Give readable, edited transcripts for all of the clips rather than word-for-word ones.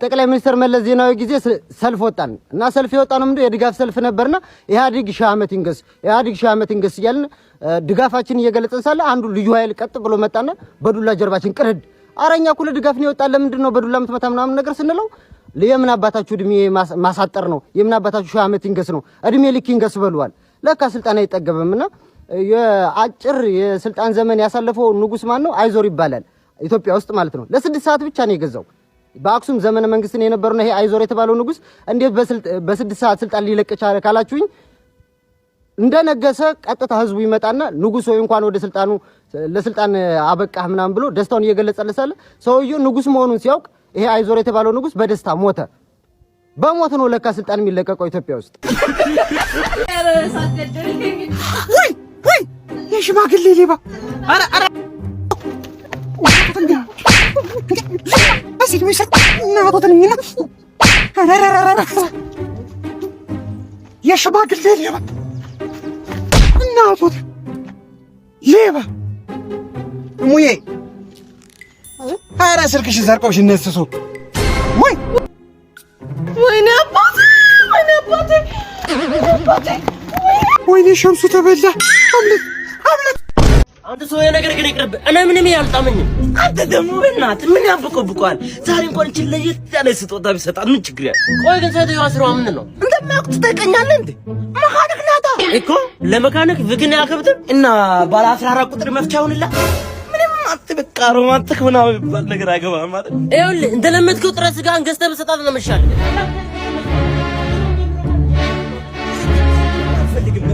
ጠቅላይ ሚኒስትር መለስ ዜናዊ ጊዜ ሰልፍ ወጣን እና ሰልፍ የወጣ ነው ምንድነው የድጋፍ ሰልፍ ነበርና ኢህአዴግ ሺህ ዓመት ይንገስ፣ ኢህአዴግ ሺህ ዓመት ይንገስ እያልን ድጋፋችን እየገለጽን ሳለ አንዱ ልዩ ኃይል ቀጥ ብሎ መጣና በዱላ ጀርባችን ቅርድ። አረኛ እኮ ለድጋፍ ነው የወጣን፣ ለምንድን ነው በዱላ የምትመታ ምናምን ነገር ስንለው የምን አባታችሁ እድሜ ማሳጠር ነው፣ የምን አባታችሁ ሺህ ዓመት ይንገስ ነው፣ እድሜ ልክ ይንገስ በሉዋል። ለካ ስልጣን አይጠገብምና የአጭር የስልጣን ዘመን ያሳለፈው ንጉስ ማን ነው? አይዞር ይባላል ኢትዮጵያ ውስጥ ማለት ነው። ለ6 ሰዓት ብቻ ነው የገዛው። በአክሱም ዘመነ መንግስትን የነበረውና ይሄ አይዞር የተባለው ንጉስ እንዴት በ6 ሰዓት ስልጣን ሊለቅ ቻለ ካላችሁኝ፣ እንደነገሰ ቀጥታ ህዝቡ ይመጣና ንጉስ ወይ እንኳን ወደ ስልጣኑ ለስልጣን አበቃህ ምናምን ብሎ ደስታውን እየገለጸለት ሳለ ሰውየው ንጉስ መሆኑን ሲያውቅ ይሄ አይዞር የተባለው ንጉስ በደስታ ሞተ። በሞት ነው ለካ ስልጣን የሚለቀቀው ኢትዮጵያ ውስጥ። ወይ ወይ፣ የሽማግሌ ሌባ! ኧረ ኧረ፣ እዚህ ነው እናቶትንኝና የሽማግሌ ሌባ፣ እናቶት ሌባ። እሙዬ፣ ኧረ ስልክሽን ሰርቀውሽ እነሱ ወይ! ወይኔ አባቴ፣ ወይኔ አባቴ፣ ወይኔ አባቴ! ወይኔ ሸምሱ ተበላ። አምልጥ አምልጥ! አንተ ሰው ነገር ግን ይቅርብ። እኔ ምንም አልጣመኝም። አንተ ደግሞ በእናትህ ምን ያብቆብቋል? ዛሬ እንኳን እችን ለየት ያለ ስጦታ ቢሰጣት ምን ችግር ያለ? ቆይ ግን ሴትዮዋ ስራዋ ምንድን ነው? እንደማያውቅ ትጠይቀኛለህ እንዴ? መካኒክ ናታ። እኮ ለመካኒክ ብግን አያከብድም። እና ባለ 14 ቁጥር መፍቻ ይሁንላ። ምንም አንተ በቃ romantic ምናምን የሚባል ነገር አይገባም ማለት። ይኸውልህ፣ እንደለመድከው ጥሬ ስጋን ገዝተህ ብትሰጣት ነው የሚሻልህ። አልፈልግም።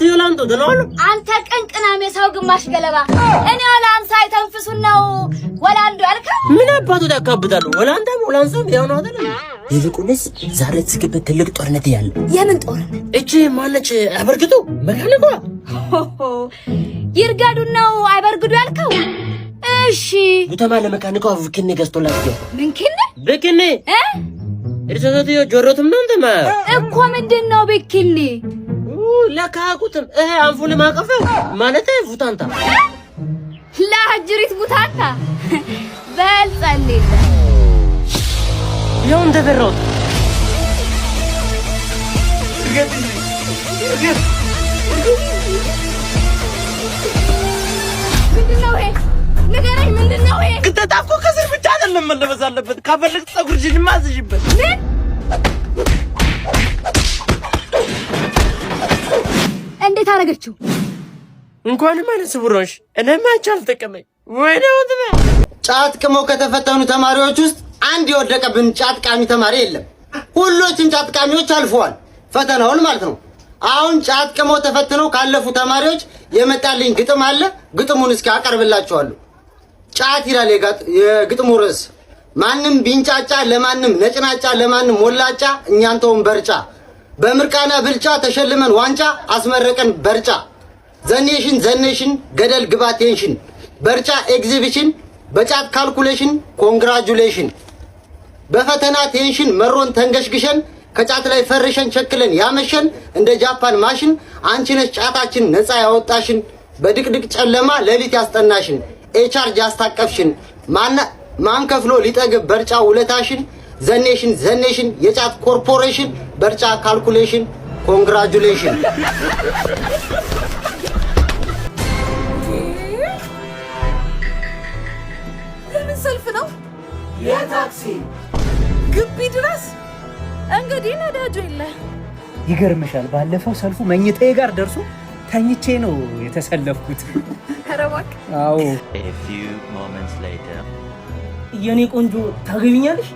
ትዮላንቶ ደህና ዋሉ? አንተ ቅንቅናም የሰው ግማሽ ገለባ፣ እኔ ወላንሳ አይተንፍሱን ነው ወላንዱ ያልከው? ምን አባቱ ያካብዳሉ? ወላንዳም ወላንሳም ያው ነው አይደል? ይልቁንስ ዛሬ ትስቅበት ትልቅ ጦርነት ያለ። የምን ጦርነት? እቺ ማነች? አበርግጡ መካኒኳ። ይርገዱን ነው አይበርግዱ ያልከው? እሺ። ጉተማ ለመካኒኳ ብክኔ ገዝቶላት ገባ። ምን ኪን? ብክኔ። እ? እርሶ ሴትዮ ጆሮትም ነው እንተማ። እኮ ምንድን ነው ብኪኒ? ለካ አያውቁትም። እህ አንፉን ማቀፈው ማለት ቡታንታ። ለአጅሪት ቡታንታ፣ በል ጸልይለት። ያው እንደበራሁት። ምንድን ነው ይሄ? ንገረኝ፣ ምንድን ነው ይሄ? ክተታ እኮ ከስር ብቻ አይደለም መለበስ አለበት። ካፈለግ ፀጉርሽንም አዝዥበት። ምን? እንዴት አደረገችው? እንኳንም አይነ ስውር ሆንሽ። እኔማ አንቺ አልጠቀመኝ። ወይኔ ወንድሜ። ጫት ቅመው ከተፈተኑ ተማሪዎች ውስጥ አንድ የወደቀብን ጫት ቃሚ ተማሪ የለም። ሁሎችም ጫት ቃሚዎች አልፈዋል ፈተናውን ማለት ነው። አሁን ጫት ቅመው ተፈትነው ካለፉ ተማሪዎች የመጣልኝ ግጥም አለ። ግጥሙን እስኪ አቀርብላችኋለሁ። ጫት ይላል የግጥሙ ርዕስ። ማንም ቢንጫጫ ለማንም ነጭናጫ ለማንም ሞላጫ እኛንተውን በርጫ፣ በምርቃና ብልጫ ተሸልመን ዋንጫ አስመረቀን በርጫ። The nation, the nation፣ ገደል ግባ tension፣ በርጫ ኤግዚቢሽን በጫት calculation congratulation። በፈተና tension መሮን ተንገሽግሸን ከጫት ላይ ፈርሸን ቸክለን ያመሸን እንደ ጃፓን ማሽን አንቺ ነሽ ጫታችን ነፃ ያወጣሽን፣ በድቅድቅ ጨለማ ሌሊት ያስጠናሽን፣ ኤቻርጅ ያስታቀፍሽን፣ ማን ከፍሎ ሊጠግብ በርጫ ውለታሽን። The nation, the nation፣ የጫት ኮርፖሬሽን፣ በርጫ calculation congratulation። የምን ሰልፍ ነው? የታክሲ ግቢ ድረስ እንግዲህ ነዳጁ የለ። ይገርምሻል፣ ባለፈው ሰልፉ መኝታዬ ጋር ደርሶ ተኝቼ ነው የተሰለፍኩት። ኧረ እባክህ። አዎ። A few moments later. የኔ ቆንጆ፣ ታገቢኛለሽ?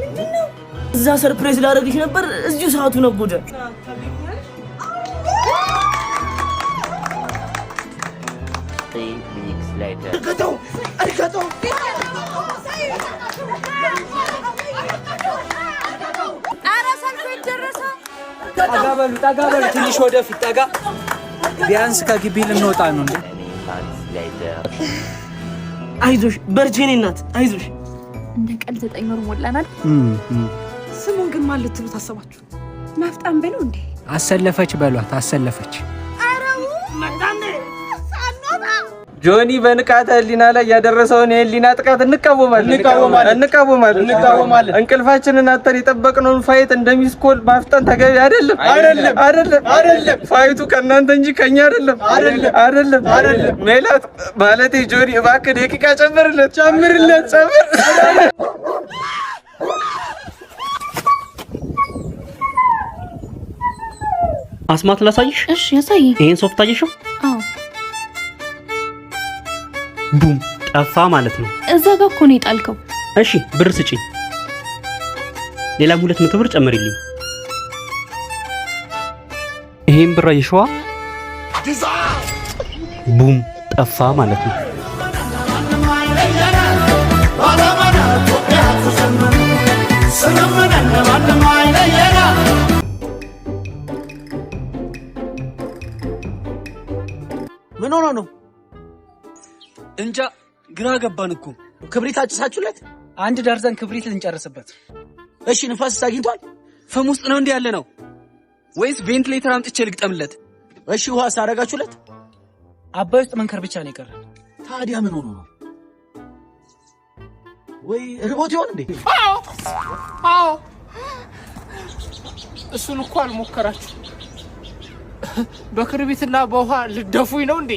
ምንድነው? እዛ surprise ላደርግሽ ነበር፣ እዚሁ ሰዓቱ ነጎደ። 3 weeks later. እርገጠው እርገጠው! ኧረ ሰልፉ የት ደረሰ? ጠጋ በሉ ጠጋ በሉ፣ ትንሽ ወደፊት ጠጋ። ቢያንስ ከግቢ ልንወጣ ነው እንዴ? Many months later. አይዞሽ በርቺ የኔ እናት፣ አይዞሽ። እንደ ቀልድ 9 ወር ሞላናል። ስሙን ግን ማን ልትሉ ታሰባችሁ? ናፍጣም በለው እንዴ? አሰለፈች በሏት፣ አሰለፈች። ጆኒ በንቃተ ህሊና ላይ ያደረሰውን የህሊና ጥቃት እንቃወማለን፣ እንቃወማለን፣ እንቃወማለን፣ እንቃወማለን። እንቅልፋችንን አጥተን የጠበቅነውን fight እንደ missed call ማፍጠን ተገቢ አይደለም፣ አይደለም፣ አይደለም፣ አይደለም። Fight ኡ ከእናንተ እንጂ ከኛ አይደለም፣ አይደለም፣ አይደለም፣ አይደለም። ሜላት ማለቴ ጆኒ እባክህ ደቂቃ ጨምርለት፣ ጨምርለት፣ ጨምር። አስማት ላሳይሽ። እሺ ያሳይ። ይሄን ሶፍት አየሽው? አዎ። ቡም ጠፋ ማለት ነው። እዛ ጋር እኮ ነው የጣልከው። እሺ ብር ስጪኝ። ሌላም 200 ብር ጨምሪልኝ። ይሄን ብር አየሽዋ? ቡም ጠፋ ማለት ነው። ምን ሆኖ ነው? እንጃ ግራ ገባን እኮ። ክብሪት አጭሳችሁለት? አንድ ደርዘን ክብሪት ልንጨርስበት። እሺ ንፋስስ አግኝቷል? ፍም ውስጥ ነው እንዲህ ያለ ነው ወይስ ቬንትሌተር አምጥቼ ልግጠምለት? እሺ ውሃስ አደረጋችሁለት? አባይ ውስጥ መንከር ብቻ ነው የቀረን። ታዲያ ምን ሆኖ ነው? ወይ ርቦት ይሆን እንዴ? አዎ፣ እሱን እኮ አልሞከራችሁ። በክርቢትና በውሃ ልደፉኝ ነው እንዴ?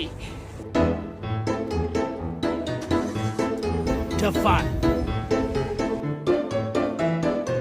ደፋር።